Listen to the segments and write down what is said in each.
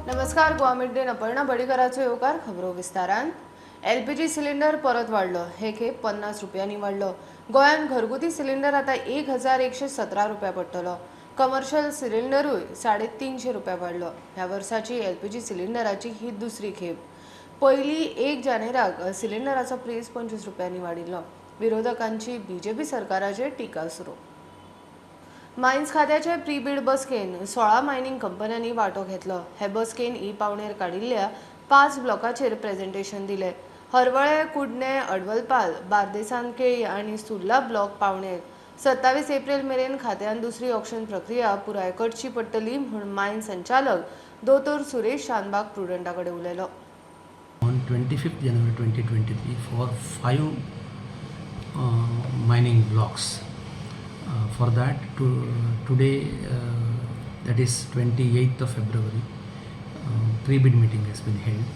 नमस्कार, गोवा मिड डेन अपर्णा बडीकराचो येवकार. खबरो विस्तारान. एलपीजी सिलिंडर परत वाडलो. हे खेप 50 रुपयांनी वाडलो. गोंयांत घरगुती सिलिंडर आतां 1117 रुपया पडटलो. कमर्शियल सिलिंडरूय 350 रुपया वाडलो. ह्या वर्साची एलपीजी सिलिंडराची ही दुसरी खेप. पयली 1 जानेराक सिलिंडराचो प्रेस 25 रुपयांनी वाडिल्लो. विरोधकांची बीजेपी सरकाराचेर टिका सुरू. मायन्स खात्याचे प्री बीड बसकेन 16 मायनिंग कंपन्यांनी वांटो घेतलो. हे बसकेन ई पावणेर काडिल्ल्या 5 ब्लॉकाचेर प्रेझेंटेशन दिले. हरवळे, कुडणे, अडवलपाल, बार्देसान केळी आनी सुर्ला ब्लॉक पावणेर. 27 एप्रिल मेरेन खात्यान दुसरी ऑक्शन प्रक्रिया पुराय करची पडटली म्हूण मायन संचालक दोतोर सुरेश शानबाग प्रुडंटा कडेन उलयलो. On 25th January 2023 for 5 mining blocks. For that, today, that is 28th of February, pre-bid meeting has been held.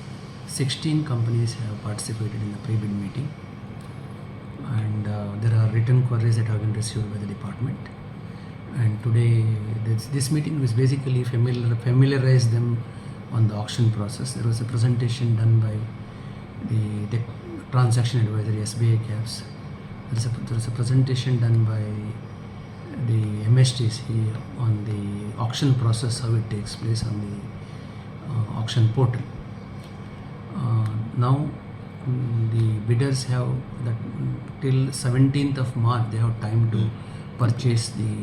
16 companies have participated in the pre-bid meeting, and there are written queries that have been received by the department. And today, this meeting was basically familiarize them on the auction process. There was a presentation done by the transaction advisory SBI Caps. There is a presentation done by the MSTC on the auction process, how it takes place on the auction portal. Now the bidders have that till 17th of March they have time to purchase the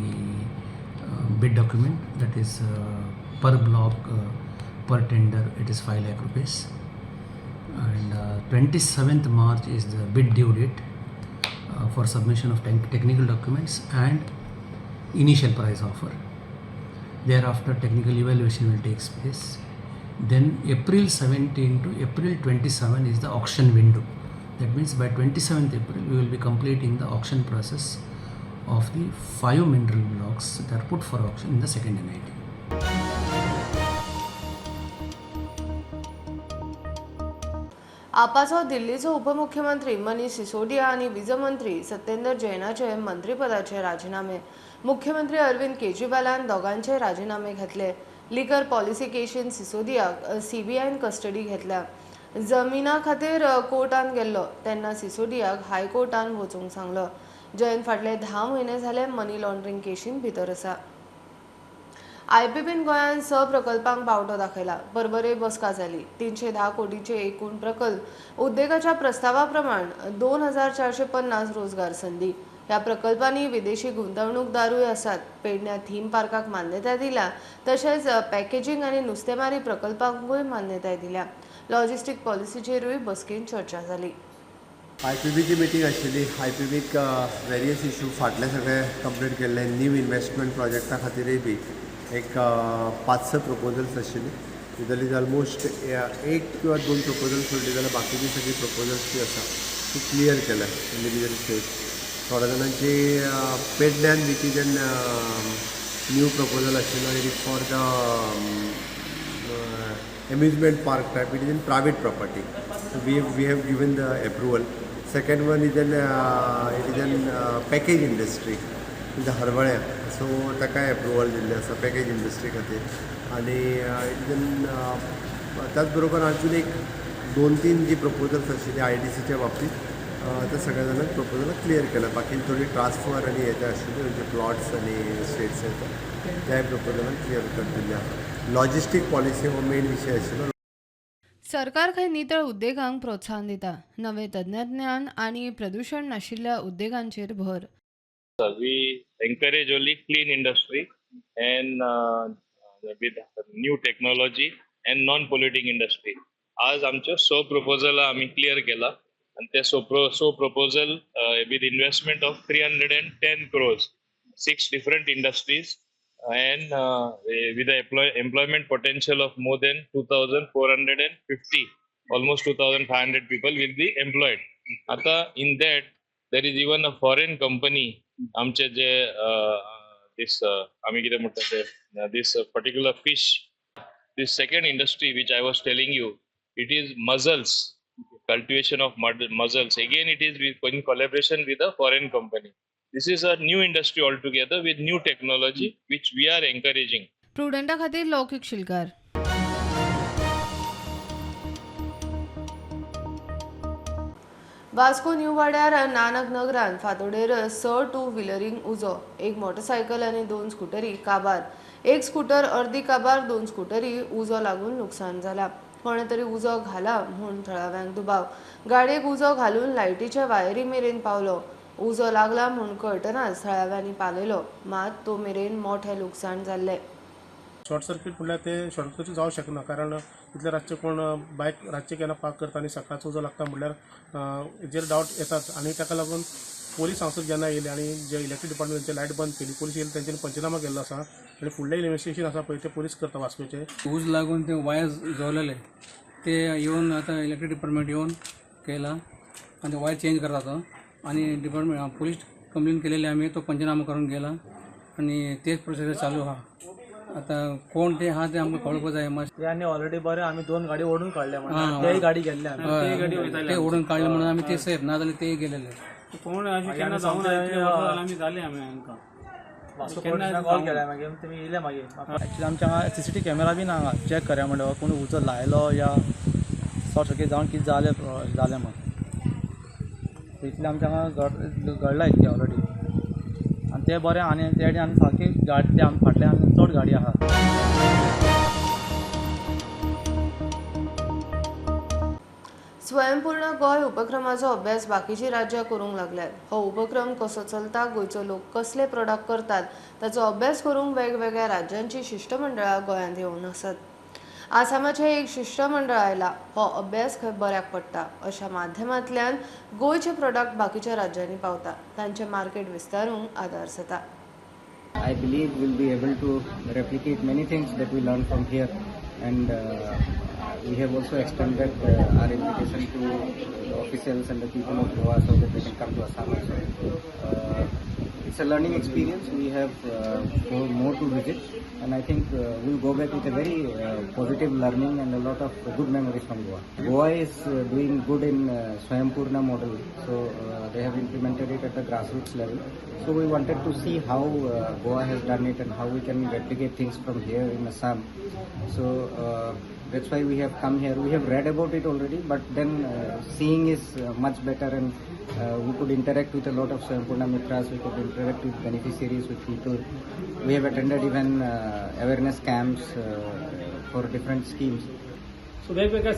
bid document, that is per block, per tender it is 5 lakh rupees, and 27th March is the bid due date for submission of technical documents and initial price offer. Thereafter, technical evaluation will take place. Then April 17 to April 27 is the auction window. That means by 27th April we will be completing the auction process of the 5 mineral blocks that are put for auction in the second NIT. आपाचो दिल्लीचो उपमुख्यमंत्री मनीष सिसोदिया आनी वीज मंत्री सत्येंद्र जैनाचे मंत्रीपदाचे राजिनामे. मुख्यमंत्री अरविंद केजरीवालान दोगांचे राजिनामे घेतले. Liquor policy केशीन सिसोदियाक सीबीआयन custody घेतल्या. जमिना खातीर कोर्टान गेल्लो तेन्ना सिसोदियाक हायकोर्टान वचूंक सांगलो. जैन फाटले 10 म्हयने जाले मनी लॉन्ड्रिंग केशीन भितर आसा. आयपीपीन गोंयांत 6 प्रकल्पांक बावटो दाखयला. परबरे बसका जाली. 310 कोटीचे एकूण प्रकल्प. उद्देगाच्या प्रस्तावा प्रमाण 2450 रोजगार संदी. ह्या प्रकल्पांनी विदेशी गुंतवणूकदारूय आसात. पेडण्या थीम पार्काक मान्यताय दिल्या, तशेंच पॅकेजींग आनी नुस्तेमारी प्रकल्पांकूय मान्यताय दिल्या. लॉजिस्टीक पॉलिसीचेरूय बसकेन चर्चा जाली. आय पी बीची मिटींग आशिल्ली. I P beak various issue फाटले सगळे कंप्लीट केल्ले. न्यू इन्वेस्टमेंट प्रोजेक्टा खातीरय बी एक 5 स प्रपोजल्स आशिल्ली. तितूंतली ऑलमोस्ट एक किंवा दोन प्रपोजल सोडली जाल्यार बाकीची सगळी प्रपोजल्स जी आसा ती क्लियर केल्या इंडिविज्युअल स्टेट. थोड्या जाणांची पेडण्यान which is an new proposal आशिल्लो, it is for the amusement park type. It is in private property, so we have given the approval. Second one is an it is an package industry in the हरवळ्या, so ताकाय approval दिल्लें आसा package industry खातीर. आनी it is an त्याच बरोबर अजून एक दोन तीन जी प्रपोजल्स आशिल्ली I D सीच्या बाबतीत, त्या सगळ्या जाणांक प्रपोजलां क्लियर केल्या. बाकी थोडी ट्रान्सफर आनी हे ते आशिल्ले, म्हणजे प्लॉट्स आनी स्टेट्स येता, त्याय प्रपोजलान क्लियर कट दिल्लें आसा. लॉजिस्टीक पॉलिसी हो मेन विशय आशिल्लो. सरकार खंय नितळ उद्देगांक प्रोत्साहन दिता. नवे तंत्रज्ञान आनी प्रदूशण नाशिल्ल्या उद्देगांचेर भर. We encourage only clean industry and with new technology and non-polluting industry. आज आमच्यो स प्रपोजलां आमी क्लियर केला आनी ते स proposal with investment of 310 crores, six different industries and with employment potential of more than 2450, almost 2500 people will be employed. आता in that there is even a foreign company. आमचे जे this आमी कितें म्हणटा ते, this particular fish, this second industry which I was telling you, it is mussels, cultivation of mussels. Again, it is in collaboration with a foreign company. This is a new industry altogether with new technology, which we are encouraging. प्रुडंटा खातीर लौकीक Shilkar. Vasco new वाड्यार नानक नगरान फांतोडेर 6 two व्हिलरींक उजो, एक motorcycle आनी 2 स्कुटरी काबार, एक scooter अर्दी काबार, 2 स्कुटरी उजो लागून लुकसाण जाला। कोणे तरी उजो घाला म्हूण थळाव्यांक दुबाव। गाडयेक उजो घालून लायटीच्या वायरी मेरेन पावलो। उजो लागला म्हूण कळटनाच थळाव्यांनी पालयलो, मात तो मेरेन मोठें लुकसाण जाल्लें। शॉर्ट सर्किट म्हणल्यार ते शॉर्ट सर्किट जावंक शकना, कारण इतले रातचे कोण बायक रातचे केन्ना पार्क करता आनी सकाळचो उजो लागता म्हणल्यार हेजेर डावट येतात। आनी ताका लागून पोलीस हांगासर जेन्ना येयले आनी जे इलेक्ट्रीक डिपार्टमेंट लायट बंद केली, पोलीस येयले, तेंच्यांनी पंचनामा केल्लो आसा आनी फुडलें इन्वेस्टिगेशन आसा पळय ते पोलीस करता वास्कोचे। ऊज लागून ते वायर जळलेले ते येवन आतां इलेक्ट्रीक डिपार्टमेंट येवन केला आनी वायर चेंज करता तो आनी डिपार्टमेंट पोलीस कंप्लेन केलेली आमी, तो पंचनामा करून गेला आनी तेच प्रोसेस चालू आहा। आतां कोण ते आहा ते आमकां कळपाक जाय मातशें। आनी ऑलरेडी बरें आमी 2 गाडी ओडून काडल्या, म्हणून तेय गाडी गेल्ले, ते ओडून काडले म्हणून आमी ते सेफ, ना जाल्यार तेय गेलेले। कोण अशें केन्ना जावंक ना, इतले वर्सां जालीं आमी जाले आमी हांकां वास्को पोलिसांक कॉल केल्या, मागीर तुमी येयले। मागीर एक्चुअली आमच्या हांगा सीसीटीव्ही कॅमेरा बी ना हांगा चॅक करया म्हणल्यार कोण उजो लायलो या शॉर्ट सर्कीट जावन कितें जालें जालें म्हण, इतलें आमच्या हांगा घडलां इतकें ऑलरेडी। आनी तें बरें आनी ते आनी सारकी गाडी ते आमच्या फाटल्यान चड गाडी आहा। स्वयंपूर्ण गोंय उपक्रमाचो अभ्यास बाकीची राज्यां करूंक लागल्यात। हो उपक्रम कसो चलता, गोंयचो लोक कसले प्रोडक्ट करतात ताचो अभ्यास करूंक वेगवेगळ्या राज्यांची शिश्टमंडळां गोंयांत येवन आसात। आसामाचें एक शिश्टमंडळ आयलां। हो अभ्यास खंय बऱ्याक पडटा अशा माध्यमांतल्यान गोंयचे प्रोडक्ट बाकीच्या राज्यांनी पावता, तांचें मार्केट विस्तारूंक आदार जाता। I believe we'll be able to replicate many things that we learn from here, and we have also extended our invitation to the officials and the people of Goa so that they can come to Assam also. It's a learning experience. We have more to visit, and I think we'll go back with a very positive learning and a lot of good memories from Goa. Goa is doing good in Swayampurna model, so they have implemented it at the grassroots level. So we wanted to see how Goa has done it and how we can replicate things from here in Assam. So that's why we have come here. We have read about it already, but then seeing is much better, and we could interact with a lot of Swayampurna Mitras, we could interact with beneficiaries, with people. We have attended even awareness camps for different schemes. So वेगवेगळ्या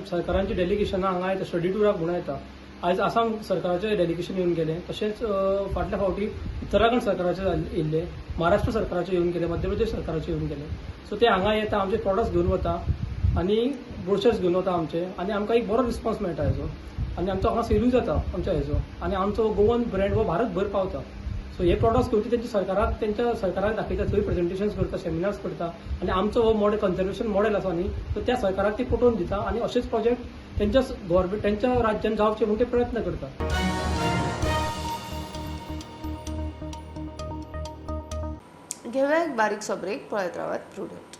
सरकारांची डेलिगेशनां हांगा येता, study टुराक म्हणून येता। आयज आसाम सरकाराचें delegation येवन गेलें, तशेंच फाटल्या फावटी उत्तराखंड सरकाराचें येयल्लें, महाराष्ट्र सरकाराचें येवन गेलें, मध्य प्रदेश सरकाराचें येवन गेलें। सो ते हांगा येता, आमचे प्रोडक्ट्स घेवन वता आनी ब्रोशर्स घेवन वता आमचे, आनी आमकां एक बरो रिस्पॉन्स मेळटा हेजो, आनी आमचो हांगा सेलूय जाता आमच्या हेजो, आनी आमचो गोवन ब्रँड हो भारतभर पावता। सो हे प्रोडक्ट्स घेवन तेंच्या सरकाराक तेंच्या सरकाराक दाखयता, थंय प्रेजेंटेशन्स करता, सेमिनार्स करता, आनी आमचो हो मॉडेल कन्जर्वेशन मॉडेल आसा न्ही, सो त्या सरकाराक ते पटोवन दिता आनी अशेच प्रोजेक्ट तेंच्या गव्हर्मेंट तेंच्या राज्यान जावचे म्हूण ते प्रयत्न करता। घेवया एक बारीकसो ब्रेक, पळयत रावात प्रुडंट।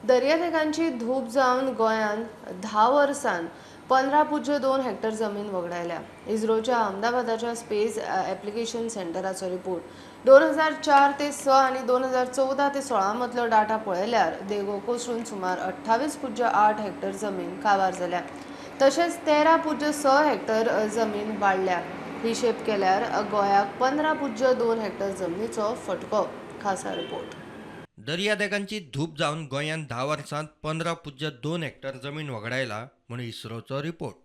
दर्यादेगांची धूप जावन गोंयांत 10 वर्सांत 15.2 हेक्टर जमीन वगडायल्या। इस्रोच्या अहमदाबादाच्या स्पेस एप्लिकेशन सेंटराचो रिपोर्ट 2004 ते 6 आनी 2014 ते 16 मदलो डाटा पळयल्यार देगो कोसळून सुमार 28.8 हेक्टर जमीन काबार जाल्या, तशेंच 13.6 हेक्टर जमीन वाडल्या। हिशेब केल्यार गोंयाक 15.2 हेक्टर जमनीचो फटको। खासा रिपोर्ट। दर्यादेगांची धूप जावन गोंयांत 10 वर्सांत 15.2 हेक्टर जमीन वगडायला म्हूण इस्रोचो रिपोर्ट।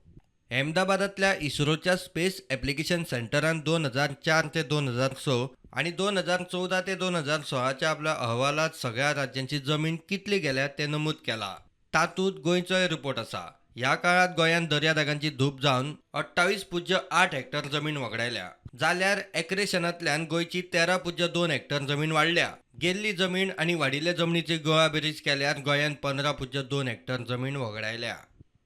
अहमदाबादांतल्या इस्रोच्या स्पेस एप्लिकेशन सेंटरान 2004 ते 2006 आनी 2014 ते 2016च्या आपल्या अहवालांत सगळ्या राज्यांची जमीन कितली गेल्या तें नमूद केलां। तातूंत गोंयचोय रिपोर्ट आसा। ह्या काळांत गोंयांत दर्यादेगांची धूप जावन 28.8 हेक्टर जमीन वगडायल्या, जाल्यार एक्रेशनांतल्यान गोंयची 13.2 हेक्टर जमीन वाडल्या। गेल्ली जमीन आनी वाडिल्ले जमनीची गोवा बेरीज केल्यार गोंयांत 15.2 हेक्टर जमीन वगडायल्या।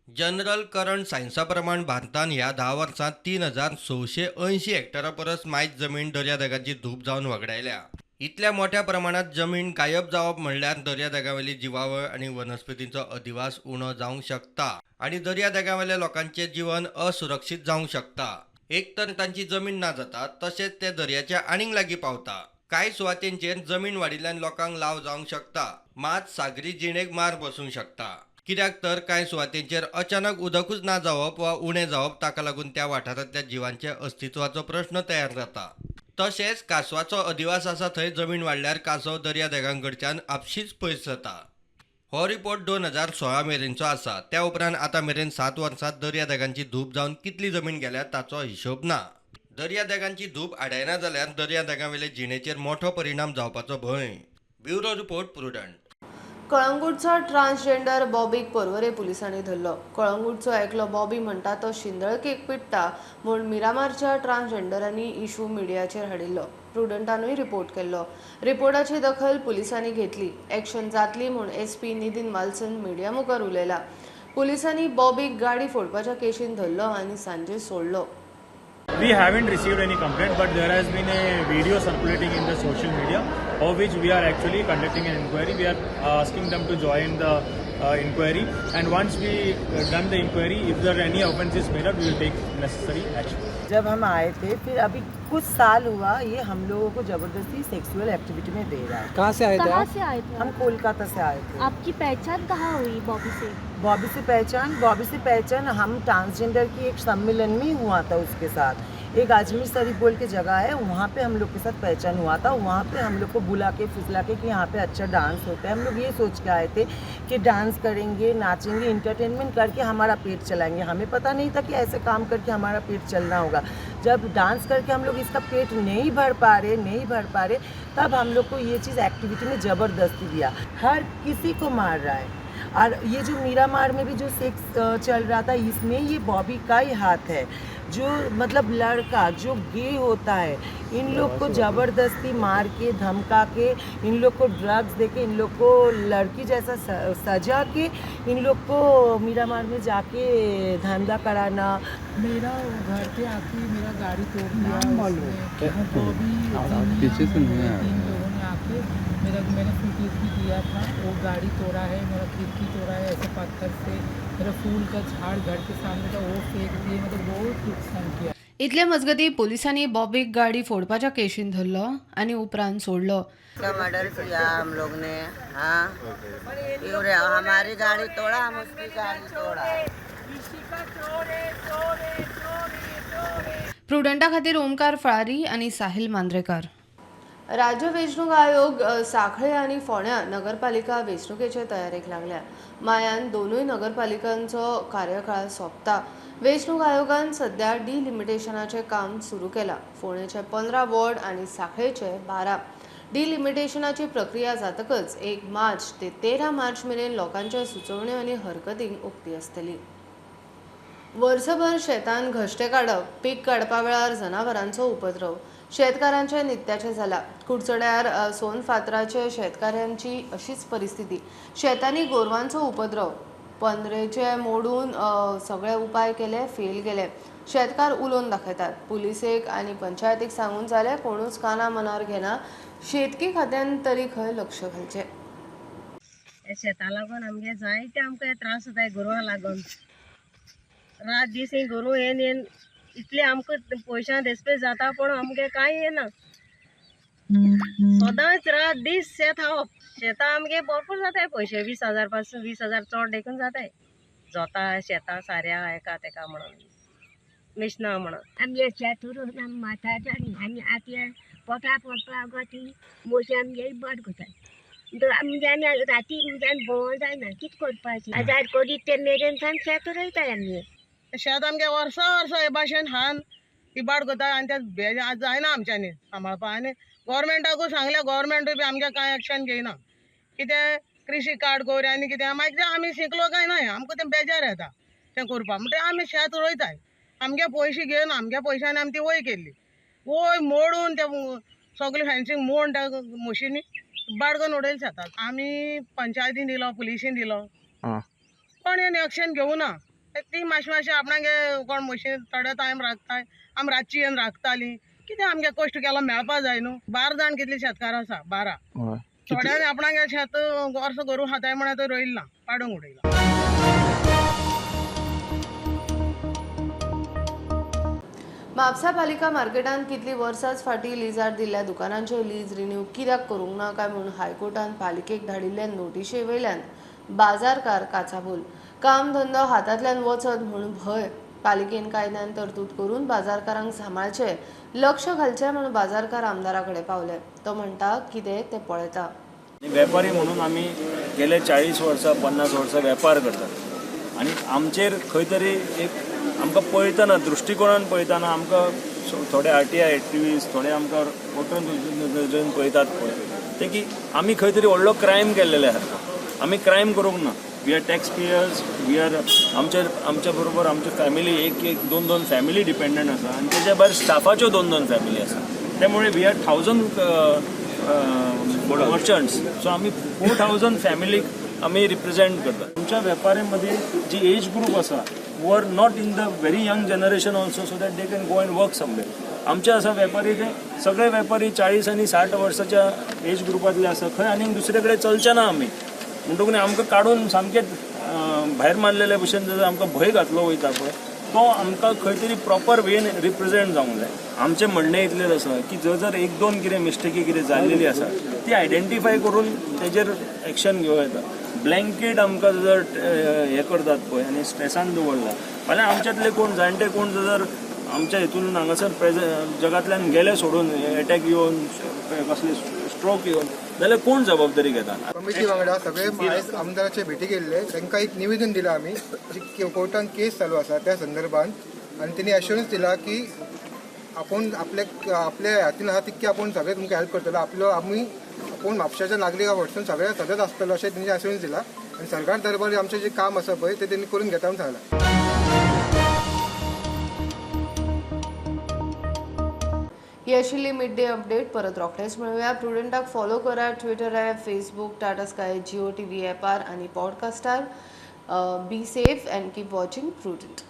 जनरल करंट सायन्सा प्रमाण भारतान ह्या 10 वर्सांत 3680 हेक्टरा परस मायज जमीन दर्यादेगांची धूप जावन वगडायल्या। इतल्या मोठ्या प्रमाणात जमीन गायब जावप म्हणल्यार दर्यादेगांवेली जिवावळ आनी वनस्पतींचो अधिवास उणो जावंक शकता आनी दर्यादेगांवेल्या लोकांचें जीवन असुरक्षीत जावंक शकता। एक तर तांची जमीन ना जाता, तशेंच ते दर्याच्या आनीक लागीं पावता। कांय सुवातेंचेर जमीन वाडिल्ल्यान लोकांक लाव जावंक शकता, मात सागरी जिणेक मार बसूंक शकता. कित्याक तर कांय सुवातेंचेर अचानक उदकूच ना जावप वा उणें जावप ताका लागून त्या वाठारांतल्या जिवांच्या अस्तित्वाचो प्रश्न तयार जाता. तशेंच कांसवाचो अधिवास आसा थंय जमीन वाडल्यार कांसव दर्यादेगांकडच्यान आपशींच पयस जाता. हो रिपोर्ट 2016 मेरेनचो आसा. त्या उपरांत आतां मेरेन 7 वर्सांत दर्यादेगांची धूप जावन कितली जमीन गेल्या ताचो हिशोब ना. दर्यादेगांची धूप आडायना जाल्यार दर्यादेगांवेले जिणेचेर मोठो परिणाम जावपाचो भंय. Bureau report, Prudent. कळंगूटचो ट्रान्सजेंडर बॉबीक पर्वरे पुलिसांनी धरलो. कळंगूटचो एकलो बॉबी म्हणटा तो शिंदळकेक पिडटा म्हूण मिरामारच्या ट्रान्सजेंडरांनी इशू मिडियाचेर हाडिल्लो. प्रुडंटानूय रिपोर्ट केल्लो. रिपोर्टाची दखल पुलिसांनी घेतली. एक्शन जातली म्हूण एसपी नितीन वाल्सन मिडिया मुखार उलयला. पुलिसांनी बॉबीक गाडी फोडपाच्या केशीन धरलो आनी सांजे सोडलो. We haven't received any complaint, but there has been a video circulating in the social media, of which we are actually conducting an inquiry. We are asking them to join the inquiry, and once we done the inquiry, if there are any offences made up, we will take necessary action. जब हम आए थे, फिर अभी कुछ साल हुआ, ये हम लोगों को जबरदस्ती सेक्सुअल एक्टिविटी में दे रहा है. कहाँ से आए थे? कहाँ से आए थे? हम कोलकाता से आए थे. आपकी पहचान कहाँ हुई बॉबी से? बॉबी से पहचान हम ट्रांसजेंडर की एक सम्मेलन में हुआ था उसके साथ. एक अजमेर शरीफ बोल के जगह है, वहाँ पे हम लोग के साथ पहचान हुआ था. वहाँ पे हम लोग को बुला के फुसला के कि यहाँ पे अच्छा डांस होता है. हम लोग ये सोच के आए थे कि डांस करेंगे, नाचेंगे, इंटरटेनमेंट करके हमारा पेट चलाएंगे. हमें पता नहीं था कि ऐसे काम करके हमारा पेट चलना होगा. जब डांस करके हम लोग इसका पेट नहीं भर पा रहे, तब हम लोग को ये चीज़ एक्टिविटी में ज़बरदस्ती दिया. हर किसी को मार रहा है. और ये जो मीरामार में भी जो सेक्स चल रहा था, इसमें ये बॉबी का ही हाथ है. जो मतलब लड़का जो गे होता है, इन लोग को ज़बरदस्ती मार के, धमका के, इन लोग को ड्रग्स दे के, इन लोग को लड़की जैसा सजा के इन लोग को मीरामार में जाके धंधा कराना. मेरा घर पे आके मेरा गाड़ी तोड़ दिया. पीछे से नहीं आया. 3 लोगों ने आके मेरा, मैंने फुटेज भी दिया था. वो गाड़ी तोड़ा है, मेरा खिड़की तोड़ा है ऐसे पत्थर से, मेरा फूल का झाड़ घर के सामने था वो फेंक दिए. मतलब बहुत नुकसान किया. इतले मजगती पोलिसांनी बॉबीक गाडी फोडपाच्या केशीन धरलो आनी उपरांत सोडलो. मर्डर किया हम लोग ने. हाँ, हमारी गाड़ी तोड़ा, हम उसकी गाड़ी तोड़ा. प्रुडंटा खातीर ओमकार फळारी आनी साहिल मांद्रेकर. राज्य वेंचणूक आयोग सांखळे आनी फोंड्या नगरपालिका वेंचणुकेचे तयारेक लागल्या. मायान दोनूय नगरपालिकांचो कार्यकाळ सोंपता. वेंचणूक आयोगान सध्या डिलिमिटेशनाचें काम सुरू केलां. फोंडेचे 15 वॉर्ड आनी सांखळेचे 12. डिलिमिटेशनाची प्रक्रिया जातकच 1 मार्च ते 13 मार्च मेरेन लोकांच्या सुचोवण्यो आनी हरकतींक उक्ती आसतली. वर्सभर शेतान घश्टे काडप, पीक काडपा वेळार जनावरांचो उपद्रव शेतकारांचे नित्याचे जाला. कुडचड्यार सोनफातराचे शेतकारांची अशीच परिस्थिती. शेतांनी गोरवांचो उपद्रव, पंदरेचे मोडून सगळे उपाय केले, फेल गेले. शेतकार उलोवन दाखयतात. पुलिसेक आनी पंचायतीक सांगून जाल्यार कोणूच काना मनार घेना. शेतकी खात्यान तरी खंय लक्ष घालचें. शेता लागून आमगे जायते आमकां त्रास जाताय. गोरवां लागून रात दीस ही गोरवां येन येन इतले आमकां पयशां देसपेस जाता, पूण आमगे कांय येना. सदांच रात दीस शेत खावप. शेतां आमगे भरपूर जाताय पयशे, 20,000 पासून 20,000 चड देखून जाताय. जोता शेतां साऱ्या एका तेका म्हणून मिशनां म्हणून. आमगे शेत उरून आमी माथा जाली. आमी आतां पोटा पोटपा गती मोशी आमगे बड करतात. म्हणजे आमी राती म्हणजे आमी भोंवो जायना. कितें करपाचें? हजार करीत ते मेरेन सावन शेत रोयताय आमगे. शेत आमगे वर्सां वर्सां हे भाशेन हान इबाड करता आनी ते जायना आमच्यांनी सांबाळपाक. आनी गोवोरमेंटाकूय सांगल्या, गोवोरमेंटूय बी आमगे कांय एक्शन घेयना. कितें कृशी कार्ड कर आनी कितें मागीर तें आमी शिकलो काय ना, आमकां तें बेजार येता तें करपाक. म्हणटकीर आमी शेत रोयताय. आमगे पयशे घेवन आमगे पयशांनी आमी ती वय केल्ली. वय मोडून ते सगळें फेन्सींग मोडून त्या म्हशींनी इबाड करून उडयले शेताक. आमी पंचायतीन दिलो, पुलिशीन दिलो, पण हें एक्शन घेवना. ती मातशें मातशें आपणागे कोण म्हशी थोडे टायम राखताय, आमी रातची येवन राखताली. कितें आमगे कश्ट केलो मेळपा जाय न्हू. 12 जाण कितले शेतकार आसा, 12. थोड्यांनी आपणागे शेत वर्स गोरू खाताय म्हणून तो रोयला ना, पाडूंक उडयला. म्हापसा पालिका मार्केटांत कितली वर्सांच फाटीं लिजार दिल्ल्या दुकानांचे लीज रिन्यू कित्याक करूंक ना काय म्हूण हायकोर्टान पालिकेक धाडिल्ले नोटिशे वयल्यान बाजारकार काचाबूल. काम धंदो हातांतल्यान वचत म्हूण भंय. पालिकेन कायद्यान तरतूद करून बाजारकारांक सांबाळचे, लक्ष घालचें म्हूण बाजारकार आमदारा कडेन पावले. तो म्हणटा कितें तें पळयता. वेपारी म्हणून आमी गेले 40 वर्सां 50 वर्सां वेपार करतात आनी आमचेर खंय तरी एक आमकां पळयतना दृश्टिकोणान पळयतना आमकां थोडे RTI एक्टिविस्ट थोडे आमकां वटून नदरेन पळयतात पळय ते की आमी खंय तरी व्हडलो क्रायम केल्लेले आसा. आमी क्रायम करूंक ना. We are tax payers. We are आमच्या बरोबर आमची फॅमिली एक एक दोन दोन फॅमिली डिपेंडंट आसा आनी तेच्या भायर स्टाफाच्यो दोन दोन फॅमिली आसा. त्यामुळे we are 1000 merchants. सो आमी 4000 फॅमिलीक आमी रिप्रेझेंट करतात. आमच्या वेपारी मदीं जी एज ग्रूप आसा who are not in the very young generation also, so that they can go and work somewhere. आमचे आसा वेपारी ते सगळे वेपारी 40 आनी 60 वर्साच्या एज ग्रुपांतले आसा. खंय आनीक दुसरे कडेन चलचे ना आमी. म्हणटकूच आमकां काडून सामकें भायर मारलेले भशेन जर आमकां भंय घातलो वयता पळय तो आमकां खंय तरी प्रॉपर वेन रिप्रेझेंट जावंक जाय. आमचें म्हणणें इतलेंच आसा की जर जर एक दोन कितें मिस्टेकी कितें जाल्लेली आसा ती आयडेंटिफाय करून तेजेर एक्शन घेवं येता. ब्लँकेट आमकां जर हें करतात पळय आनी स्ट्रेसान दवरला फाल्यां आमच्यांतले कोण जाणटे कोण जर आमच्या हितून हांगासर जगांतल्यान गेले सोडून एटॅक येवन कसले स्ट्रोक येवन जाल्यार कोण जबाबदारी घेता. कमिटी वांगडा सगळे आमदाराचे भेटी गेल्ले. तांकां एक निवेदन दिलां आमी जी कोर्टान केस चालू आसा त्या संदर्भात आनी तेणी एश्योरन्स दिला की आपूण आपल्या आपल्या हातीन आसा तितके आपूण सगळे तुमकां हेल्प करतलो. आपलो आमी आपूण म्हापशाच्या नागरिका वटसून सगळे सदांच आसतलो अशें तेंणी एश्योरन्स दिला आनी सरकार दरबार आमचें जें काम आसा पळय तें तेणी करून घेता म्हणून सांगलां. ही आशिल्ली मिड डे अपडेट. परत रोखडेच मेळुया. प्रुडंटाक फॉलो करा Twitter app, Facebook, Tata Sky, Jio TV ॲपार आनी पॉडकास्टार. Be safe and keep watching Prudent.